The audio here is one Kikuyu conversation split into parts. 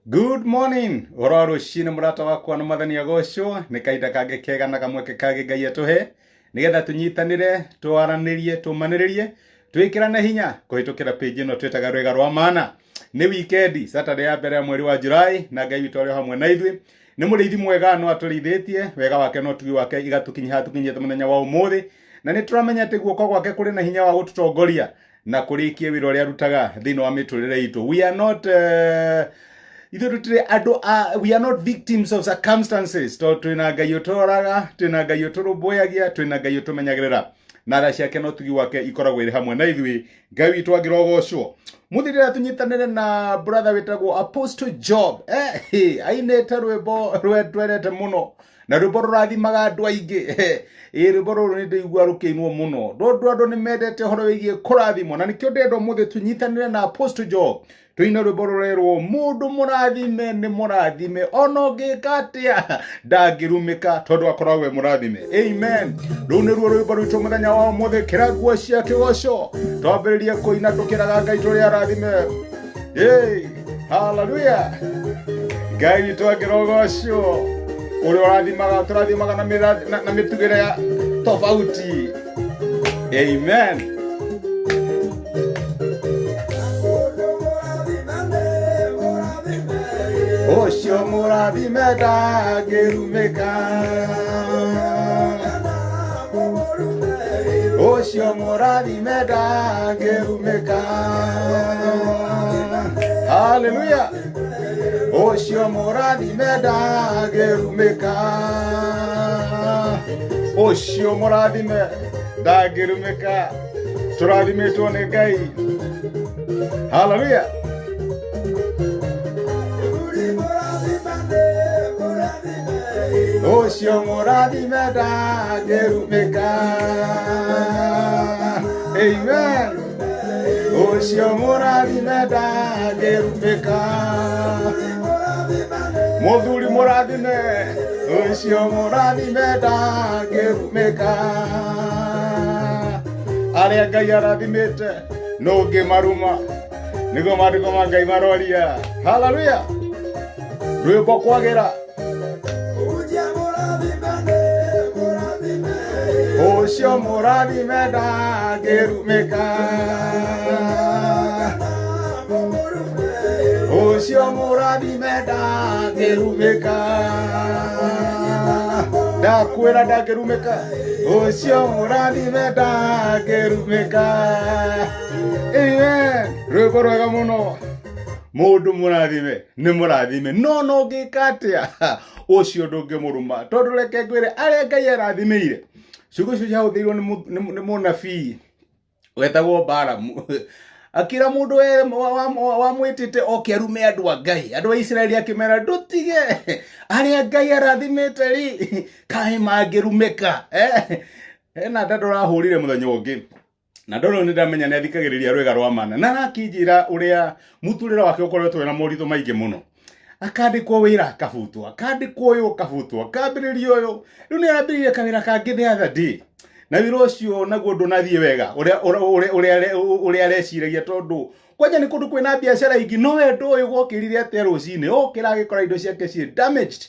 Good morning ũhoro wa rũcinĩ mũrata wakwa na mwathani agocwo nĩ kahinda kangĩ kega na kamweke kangĩ Ngai atũhe nĩgetha tũnyitanĩre twaranĩrie tũmanĩrĩrie twĩkĩrane hinya kũhĩtũkĩra page ĩno twĩtaga rwĩga rwa mana. Nĩ wikendi Saturday ya mbere ya mweri wa July na Ngai witũ arĩ o hamwe na ithuĩ. Nĩ mũrĩithi mwega no atũrĩithĩtie wega wake na ũtugi wake igatũkinyia haha tũkinyĩte mũthenya wa ũmũthĩ, na nĩ tũramenya atĩ guoko gwake kũrĩ na hinya wa gũtũtongoria na kũrĩkia wĩra ũrĩa arutaga thĩinĩ wa mĩtũrĩre itũ. We are not ithuĩ tũtirĩ andũ a, we are not victims of circumstances, tondũ twĩna Ngai ũtũroraga, twĩna Ngai ũtũrũmbũyagia, twĩna Ngai ũtũmenyagĩrĩra, na tha ciake na ũtugi wake ikoragwo irĩ hamwe na ithuĩ. Ngai witũ angĩrogocwo. Mũthĩ rĩrĩa tũnyitanĩre na brother wĩtagwo Apostle Job, ainĩte rwĩmbo rwendete mũno na rwĩmbo rũrathimaga andũ aingĩ. Ĩ rwĩmbo rũrũ nĩ ndĩigua rũkĩinwo mũno tondũ andũ nĩ mendete ũhoro wĩgiĩ kũrathimwo, na nĩkĩo ndĩrenda ũmũthĩ tũnyitanĩre na Apostle Job tũine rwĩmbo rũrerwo mũndũ mũrathime nĩ mũrathime, ona ũngĩka atĩa ndangĩrumĩka tondũ akoragwo e mũrathime. Amen. Rũu nĩruo rwĩmbo rwitũ mũthenya wa ũmũthĩ. Kĩra nguo cia kĩgoco twambĩrĩrie kũina tũkĩraga Ngai tũrĩ arathime. Hey, hallelujah. Ngai witũ angĩrogocwo ũrĩa ũrathimaga, tũrathimaga na na mĩtugĩre ya tofauti. Amen. Ũcio mũrathime ndangĩrumĩka, ũcio mũrathime ndangĩrumĩka. Haleluya. Ũcio mũrathime ndangĩrumĩka, ũcio mũrathime ndangĩrumĩka. Tũrathimĩtwo nĩ Ngai. Haleluya. Ũcio mũrathime ndangĩrumĩka. Amen. Ũcio mũrathime ndangĩrumĩka, mũthuri mũrathime, ũcio mũrathime ndangĩrumĩka. Arĩa Ngai arathimĩte nũngĩmaruma, nĩguo maandĩko ma Ngai maroria. Haleluya. Rwĩmbo kwagĩra. Ũcio mũrathime ndangĩrumĩka, ũcio mũrathime ndangĩrumĩka, ndakwĩra ndangĩrumĩka, ũcio mũrathime ndangĩrumĩka. Amen. Rwĩmbo rwega mũno. Mũndũ mũrathime nĩ mũrathime, no no ngĩka atĩa ũcio ndũngĩmũruma, tondũ reke ngwĩre arĩa Ngai arathimĩire. Ciugo icio ciahũthĩirwo nĩ mũnabii wetagwo Balamu, akĩra mũndũ wamwĩtĩte oke arume andũ a Ngai, andũ a Isiraeli, akĩmera ndũtige arĩa Ngai arathimĩte rĩ, kaĩ mangĩrumĩka. Hena ndandũ ũrahũrire mũthenya ũngĩ, na ndoro nĩ ndamenya nĩ athikagĩrĩria rwĩga rwa mana, na arakĩnjĩra ũrĩa mũtũrĩre wake ũkoretwo wĩna moritũ maingĩ mũno. Akandĩkwo wĩra akabutwo, akandĩkwo ũyũ akabutwo, akambĩrĩria ũyũ, rĩu nĩ arambĩrĩria kawĩra kangĩ the other day, na wĩra ũcio naguo ndũnathiĩ wega ũrĩa areciragia, tondũ kwanja nĩ kũndũ kwĩna biacara ingĩ, no we ndũĩ gwokĩrire atĩa rũcinĩ, okĩra agĩkora indo ciake ciĩ damaged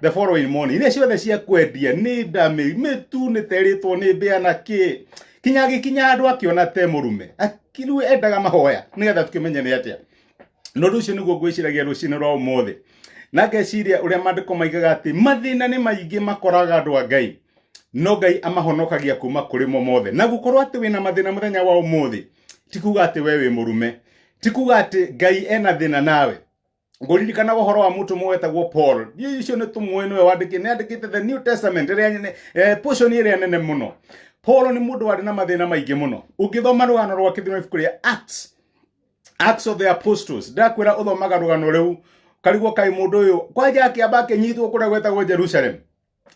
the following morning, iria ciothe cia kwendia nĩ ndame mĩtu nĩ terĩtwo nĩ mbĩa na kĩ, kinya agĩkinya handũ akĩona te mũrume akiru endaga mahoya nĩgetha tũkĩmenye nĩ atĩa. Na ũndũ ũcio nĩguo ngwĩciragia rũcinĩ rwa ũmũthĩ, na ngeciria ũrĩa maandĩko maigaga atĩ mathĩna nĩ maingĩ makoraga andũ a Ngai, no Ngai amahonokagia kuma kũrĩ mo mothe. Na gũkorwo atĩ wĩna mathĩna mũthenya wa ũmũthĩ ti kuga atĩ we wĩ mũrume, ti kuga atĩ Ngai ena thĩna nawe. Ngũririkana ũhoro wa mũtũmwo wetagwo Paul. Ndiũĩ icio nĩ tũmũĩ, nĩwe wandĩkĩte, nĩ andĩkĩte the New Testament ĩrĩa nene, portion ĩrĩa nene mũno. Paul nĩ mũndũ warĩ na mathĩna maingĩ mũno. Ũngĩthoma rũgano rwake thĩinĩ wa ibuku rĩa Acts of the Apostles, ndakwĩra ũthomaga rũgano rũu karigwo kaĩ mũndũ ũyũ kwanja akĩamba akĩnyitwo kũrĩa gwetagwo Jerusalem,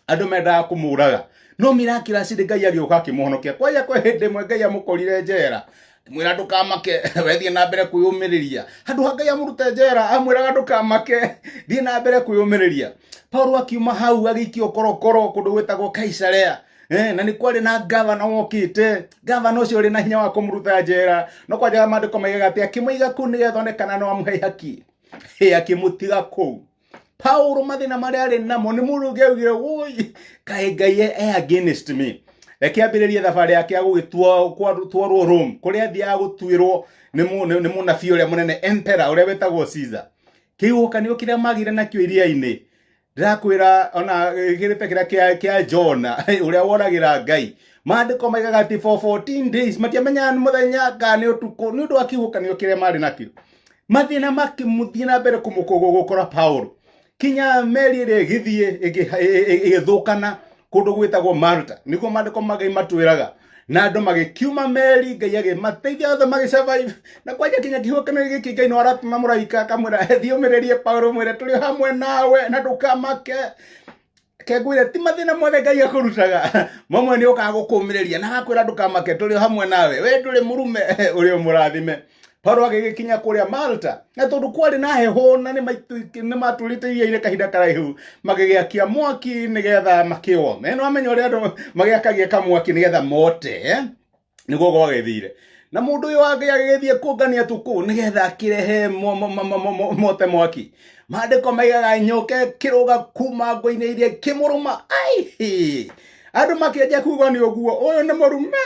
andũ mendaga kũmũraga, no miraculous Ngai agĩũka akĩmũhonokia. Kwanja kwĩ hĩndĩ ĩmwe Ngai amũkorire njera, mwĩra ndũkamake, we thiĩ na mbere kwĩyũmĩrĩria. Handũ ha Ngai amũrute njera, amwĩraga ndũkamake, thiĩ na mbere kwĩyũmĩrĩria. Paulo akiuma hau agĩikio korokoro kũndũ gwĩtagwo Kaisarea. Na nĩ kwarĩ na gavana wokĩte, gavana ũcio ũrĩ na hinya wa kũmũruta njera, no kwanja maandĩko maigaga atĩ akĩmũiga kũu nĩgetha one kana no amũhe ihaki. Akĩmũtiga kũu. Paulo mathĩna marĩa arĩ namo nĩ mũndũ ũngĩ augire, woi, kaĩ Ngai e against me. Reke ambĩrĩrie thabarĩ yake ya gũgĩtwarwo Rome, kũrĩa athiaga gũtuĩrwo nĩ mũnabii ũrĩa mũnene, emperor ũrĩa wetagwo Caesar. Kĩhuhũkanio kĩrĩa magire nakĩo iria-inĩ, ndĩrakwĩra ona gĩkĩrĩte kĩrĩa kĩa Jona ũrĩa woragĩra Ngai. Maandĩko maigaga atĩ for 14 days matiamenyaga nĩ mũthenya kana nĩ ũtukũ, nĩ ũndũ wa kĩhuhũkanio kĩrĩa marĩ nakĩo. Mathĩna makĩmũthiĩ na mbere gũkora Paulo, kinya meri ĩrĩa ĩgĩthiĩ ĩgĩthũkana kũndũ gwĩtagwo Malta, nĩguo maandĩko ma Ngai matwĩraga. Na andũ magĩkiuma meri, Ngai agĩmateithia othe magĩsurvive. Na kwanja kinya kĩhuhũkanio gĩkĩ, Ngai no aratũma mũraika akamwĩra, thiĩ ũmĩrĩrie Paulo, mwĩre tũrĩ hamwe nawe na ndũkamake. Reke ngwĩre, ti mathĩna mothe Ngai akũrutaga, mamwe nĩ okaga gũkũmĩrĩria na agakwĩra ndũkamake, tũrĩ o hamwe nawe, we ndũrĩ mũrume, ũrĩ o mũrathime. Paulo agĩgĩkinya kũrĩa Malta, na tondũ kwarĩ na heho na nĩ matũrĩte iria-inĩ kahinda karaihu, magĩgĩakia mwaki nĩgetha makĩwome. Nĩ wamenya ũrĩa andũ magĩakagia kamwaki nĩgetha mote, eh? Nĩguo gwagĩthire. Na mũndũ ũyũ wa Ngai agĩgĩthiĩ kũngania tũkũ nĩgetha akĩrehe mote mwaki. Maandĩko maigaga nyoka ĩkĩrũga kuma ngũ-inĩ iria ĩkĩmũrũma. Ai! Andũ makĩanjia kuga nĩ ũguo, ũyũ nĩ mũrume,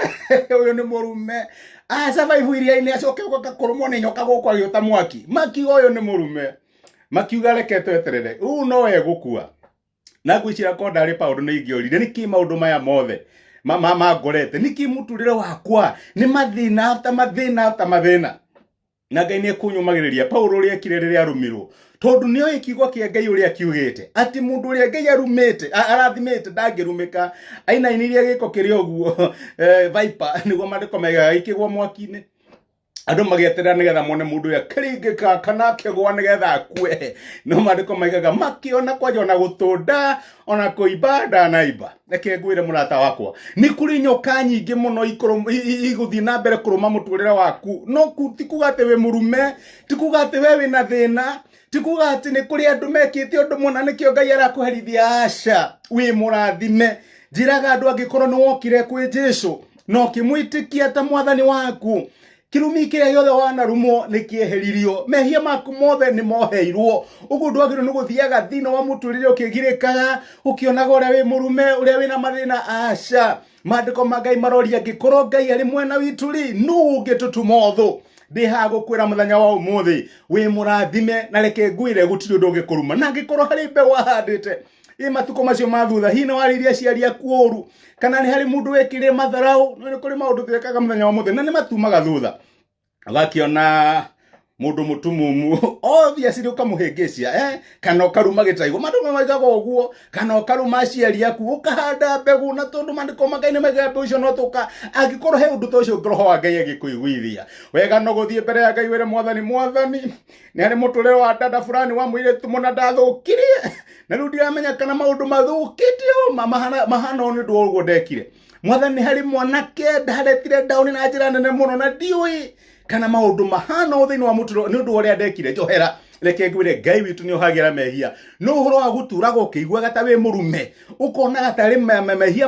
ũyũ nĩ mũrume. Asurvive iria-inĩ acoke gũka kũrũmwo nĩ nyoka gũkũ agĩũta mwaki. Makiuga ũyũ nĩ mũrume. Makiuga reke tweterere, ũũ no egũkua. Na ngwĩciria ko ndarĩ Paulo nĩ ingĩorire, nĩkĩ maũndũ maya mothe mangorete, nĩkĩ mũtũrĩre wakwa nĩ mathĩna after mathĩna after mathĩna, na Ngai nĩ ekũnyũmagĩrĩria. Paulo ũrĩa ekire rĩrĩa arũmirwo, tondũ nĩ oĩ kiugo kĩa Ngai ũrĩa kiugĩte atĩ mũndũ ũrĩa Ngai arumĩte, arathimĩte ndangĩrumĩka. Ainainirie gĩko kĩrĩa ũguo, viper nĩguo maandĩko maigaga, gĩkĩgwa mwaki-inĩ. Andũ magĩeterera nĩgetha mone mũndũ ũyũ akĩringĩka kana akĩgwa nĩgetha akue, no maandĩko maigaga makĩona kwanja ona gũtũnda ona kũimba ndanaimba. Reke ngwĩre mũrata wakwa, nĩ kũrĩ nyoka nyingĩ mũno igũthiĩ na mbere kũrũma mũtũrĩre waku, no ti kuga atĩ wĩ mũrume, ti kuga atĩ we wĩna thĩna, ti kuga atĩ nĩ kũrĩ andũ mekĩte ũndũ mũna nĩkĩo Ngai arakũherithia. Aca, wĩ mũrathime. Njĩraga andũ, angĩkorwo nĩ wokire kwĩ Jesu na ũkĩmwĩtĩkia ta mwathani waku, kĩrumi kĩrĩa gĩothe wanarumwo nĩ kĩeheririo, mehia maku mothe nĩ moheirwo. Ũguo ndwagĩrĩirwo nĩ gũthiaga thĩinĩ wa mũtũrĩre ũkĩgirĩkaga, ũkĩonaga ũrĩa wĩ mũrume, ũrĩa wĩna mathĩna. Aca, maandĩko ma Ngai maroria, angĩkorwo Ngai arĩ mwena witũ rĩ, nũ ũngĩtũtuma ũthũ? Ndĩ haha gũkwĩra mũthenya wa ũmũthĩ, wĩ mũrathime, na reke ngwĩre gũtirĩ ũndũ ũngĩkũruma. Na angĩkorwo harĩ mbeũ wahandĩte ĩ matukũ macio ma thutha, hihi nĩ warĩirie aciari aku ũru, kana nĩ harĩ mũndũ wekire matharaũ, nĩ kũrĩ maũndũ twĩkaga mũthenya wa mũthĩ na nĩ matumaga thutha, ũgakĩona mũndũ mũtumumu obviously ũkamũhĩngĩcia, kana ũkaruma gĩtaigo, mandũ maigaga ũguo, kana ũkaruma aciari aku, ũkahanda mbegũ, na tondũ maandĩko ma Ngai nĩ maigaga mbeũ icio no tũka. Angĩkorwo he ũndũ ta ũcio, roho wa Ngai agĩkũiguithia wega, no gũthiĩ mbere ya Ngai wĩre Mwathani, Mwathani, nĩ harĩ mũtũrĩre wa dada fulani wa mũirĩtu mũna ndathũkirie, na rĩu ndiramenya kana maũndũ mathũkĩte ũũ, mahana ũũ nĩ ũndũ wa ũguo ndekire. Mwathani, nĩ harĩ mwanake ndaretire ndaũni na njĩra nene mũno, na ndiũĩ kana maũndũ mahana ũũ thĩinĩ wa mũtũrĩre nĩ ũndũ wa ũrĩa ndekire, njohera. Reke ngwĩre, Ngai witũ nĩ ohagĩra mehia. No ũhoro wa gũturaga ũkĩiguaga ta wĩ mũrume, ũkonaga tarĩ mehia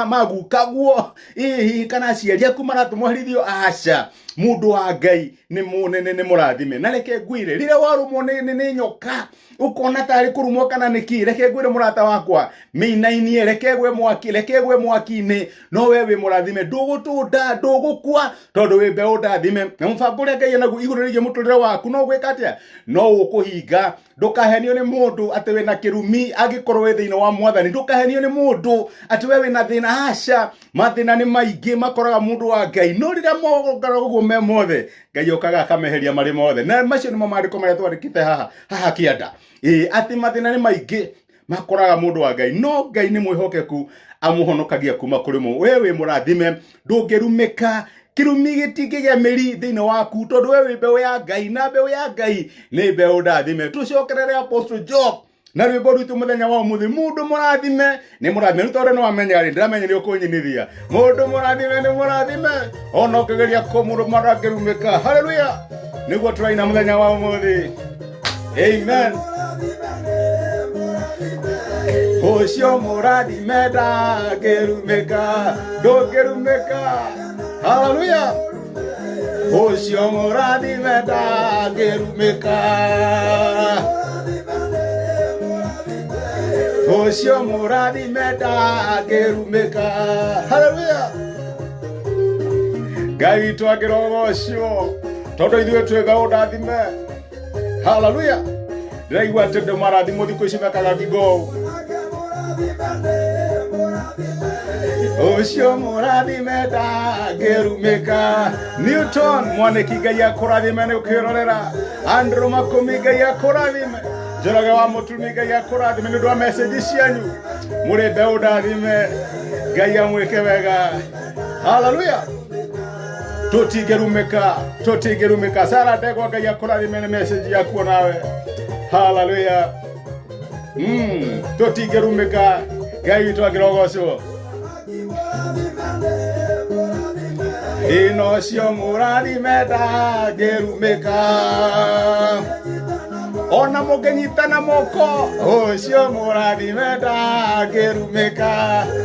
magukagwo hihi kana aciari aku maratũmũherithio, aca, mũndũ wa Ngai nĩ mũnene, nĩ mũrathime. Na reke ngwĩre, rĩrĩa warũmwo nĩ nyoka ũkona tarĩ kũrumwo kana nĩkĩ, reke ngwĩre mũrata wakwa, mĩinainie, reke gwe mwaki, reke gwe mwaki-inĩ, no we wĩ mũrathime, ndũgũtũnda, ndũgũkua, tondũ wĩ mbeũ ndathime. Na mũbango ũrĩa Ngai enaguo igũrũ rĩgiĩ mũtũrĩre waku no gwĩka atĩa? No ũkũhinga. Ndũkahenio nĩ mũndũ atĩ wĩna kĩrumi angĩkorwo wĩ thĩinĩ wa Mwathani. Ndũkahenio nĩ mũndũ atĩ we wĩna thĩna. Aca, mathĩna nĩ maingĩ makoraga mũndũ wa Ngai, no rĩrĩa mogara ũguo me mothe, Ngai okaga akameheria marĩ mothe. Na macio nĩmo maandĩko marĩa twandĩkĩte haha kĩanda, ĩĩ, atĩ mathĩna nĩ maingĩ makoraga mũndũ wa Ngai, no Ngai nĩ mwĩhokeku, amũhonokagia kuma kũrĩ mo. We wĩ mũrathime, ndũngĩrumĩka, kĩrumi gĩtingĩgĩa mĩri thĩinĩ waku, tondũ we wĩ mbeũ ya Ngai, na mbeũ ya Ngai nĩ mbeũ ndathime. Tũcokerere Apostle Job na rwĩmbo rwitũ mũthenya wa ũmũthĩ, mũndũ mũrathime nĩ mũrathime. Rĩu tondũ nĩ wamenya rĩ, ndĩramenya nĩ ũkũnyinithia. Mũndũ mũrathime nĩ mũrathime, ona ũkĩgeria kũmũrũma ndangĩrumĩka. Haleluya! Nĩguo tũraina mũthenya wa ũmũthĩ. Amen. Ũcio mũrathime ndangĩrumĩka, ndũngĩrumĩka. Haleluya! Ũcio mũrathime ndangĩrumĩka. Ũcio mũrathime ndangĩrumĩka. Haleluya! Ngai witũ angĩrogocwo tondũ ithuĩ twĩ mbeũ ndathime. Haleluya! Ndĩraigua atĩ andũ marathimwo thikũ ici mekaga ngingo ũũ. Ũcio mũrathime ndangĩrumĩka. Newton mwanĩki Ngai akũrathime nĩ ũkĩrorera. Andrew Makũmi Ngai akũrathime. Njoroge wa Mũtumi Ngai akũrathime nĩ ũndũ wa message cianyu. Mũrĩ mbeũ ndathime. Ngai amwĩke wega. Haleluya! Tũtingĩrumĩka, tũtingĩrumĩka. Sara Ndegwa Ngai akũrathime nĩ message yaku onawe. Haleluya! Tũtingĩrumĩka. Ngai witũ angĩrogocwo. Ĩno ũcio mũrathime ndangĩrumĩka. Ona mũngĩnyitana moko, ũcio mũrathime ndangĩrumĩka.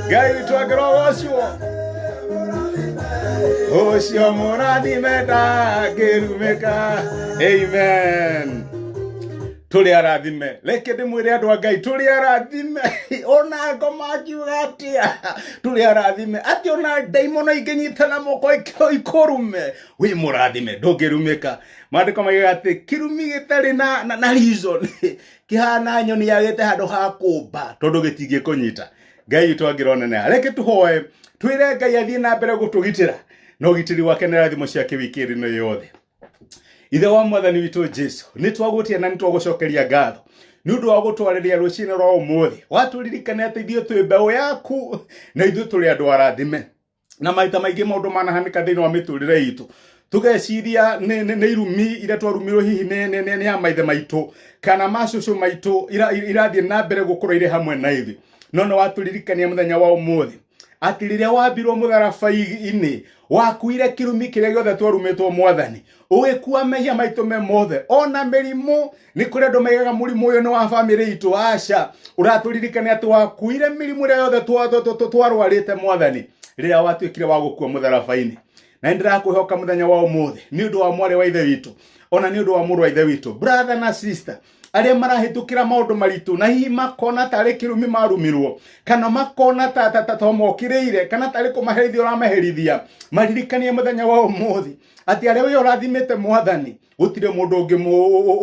Ngai witũ angĩrogocwo. Ũcio mũrathime ndangĩrumĩka. Amen. Tũrĩ arathime. Reke ndĩmwĩre andũ a Ngai, tũrĩ arathime. Ona ngoma ngiuga atĩa, tũrĩ arathime. Atĩ ona ndaimono ingĩnyitana moko ikũrume, wĩ mũrathime, ndũngĩrumĩka. Maandĩko maigaga atĩ kĩrumi gĩtarĩ na reason kĩhana nyoni yagĩte handũ ha kũmba, tondũ gĩtingĩkũnyita. Ngai witũ angĩroneneha. Reke tũhoe, twĩre Ngai athiĩ na mbere gũtũgitĩra na ũgitĩri wake na irathimo ciake wiki ĩno yothe. Ithe wa Mwathani witũ Jesu, nĩ twagũtia na nĩ twagũcokeria ngatho nĩ ũndũ wa gũtwarĩria rũcinĩ rwa ũmũthĩ. Watũririkania atĩ ithuĩ twĩ mbeũ yaku na ithuĩ tũrĩ andũ arathime. Na maita maingĩ maũndũ manahanĩka thĩinĩ wa mĩtũrĩre itũ, tũgeciria nĩ irumi iria twarumirwo hihi nĩ a maithe maitũ kana macũcũ maitũ irathiĩ na mbere gũkorwo irĩ hamwe na ithuĩ. No nĩ watũririkania mũthenya wa ũmũthĩ atĩ rĩrĩa wambirwo mũtharaba-inĩ wakuire kĩrumi kĩrĩa gĩothe twarumĩtwo Mwathani, ũgĩkua mehia maitũ me mothe, ona mĩrimũ. Nĩ kũrĩ andũ maigaga mũrimũ ũyũ nĩ wa bamĩrĩ itũ. Aca, ũratũririkania atĩ wakuire mĩrimũ ĩrĩa yothe twarwarĩte Mwathani rĩrĩa watuĩkire wa gũkua mũtharaba-inĩ. Na nĩ ndĩrakwĩhoka mũthenya wa ũmũthĩ nĩ ũndũ wa mwarĩ wa ithe witũ, ona nĩ ũndũ wa mũrũ wa ithe witũ, brother na sister arĩa marahĩtũkĩra maũndũ maritũ na hihi makona tarĩ kĩrumi marumirwo, kana makona ta mokĩrĩire, kana tarĩ kũmaherithia ũramaherithia, maririkanie mũthenya wa ũmũthĩ atĩ arĩa we ũrathimĩte Mwathani gũtirĩ mũndũ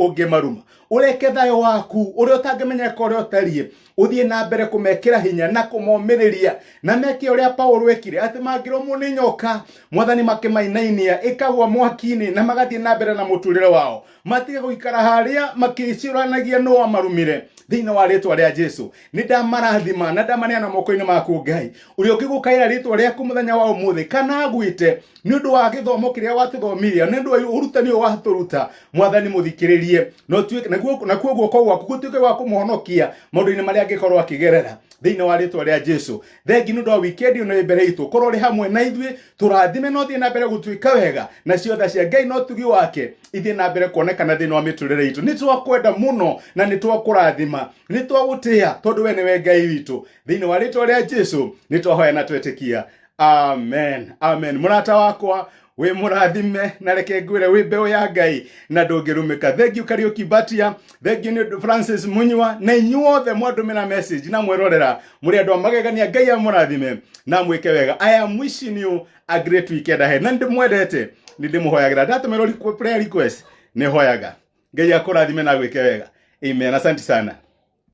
ũngĩmaruma. Ũreke thayũ waku ũrĩa ũtangĩmenyeka ũrĩa ũtariĩ ũthiĩ na mbere kũmekĩra hinya na kũmomĩrĩria, na meke ũrĩa Paulo ekire, atĩ mangĩrũmwo nĩ nyoka Mwathani makĩmainainia ĩkagwa mwaki-inĩ na magathiĩ na mbere na mũtũrĩre wao, matige gũikara harĩa makĩcũranagia nũ wamarumire. Thĩinĩ wa rĩtwa rĩa Jesu nĩ ndamarathima na ndamaneana moko-inĩ maku Ngai. Ũrĩa ũngĩgũkaĩra rĩtwa rĩaku mũthenya wa ũmũthĩ kana agwĩte nĩ ũndũ wa gĩthomo kĩrĩa watũthomithia, nĩ ũndũ wa ũrutani ũyũ watũruta, Mwathani mũthikĩrĩrie, nakuo guoko gwaku gũtuĩke gwa kũmũhonokia maũndũ-inĩ marĩa angĩkorwo akĩgerera thĩinĩ wa rĩtwa rĩa Jesu. Thengi nĩ ũndũ wa weekend ĩno ĩ mbere itũ, korwo ũrĩ hamwe na ithuĩ, tũrathime na ũthiĩ na mbere gũtuĩka wega, na ciothe cia Ngai na ũtugi wake ithiĩ na mbere kuonekana thĩinĩ wa mĩtũrĩre itũ. Nĩ twakwenda mũno na nĩ twakũrathima, nĩ twagũtĩĩa tondũ we nĩwe Ngai witũ. Thĩinĩ wa rĩtwa rĩa Jesu nĩ twahoya na twetĩkia, amen, amen. Mũrata wakwa wĩ mũrathime, na reke ngwĩre wĩ mbeũ ya Ngai na ndũngĩrumĩka. Thank you Kariuki Mbatia, thank you nĩ Francis Munyua, na inyuothe mwandũmĩra message na mwerorera, mũrĩ andũ a magegania. Ngai amũrathime na mwĩke wega. I am wishing you a great weekend ahead, na nĩndĩmwendete, nĩndĩmũhoyagĩra. Ndatũmĩrwo prayer request nĩhoyaga. Ngai akũrathime na agwĩke wega. Amen. Asante sana.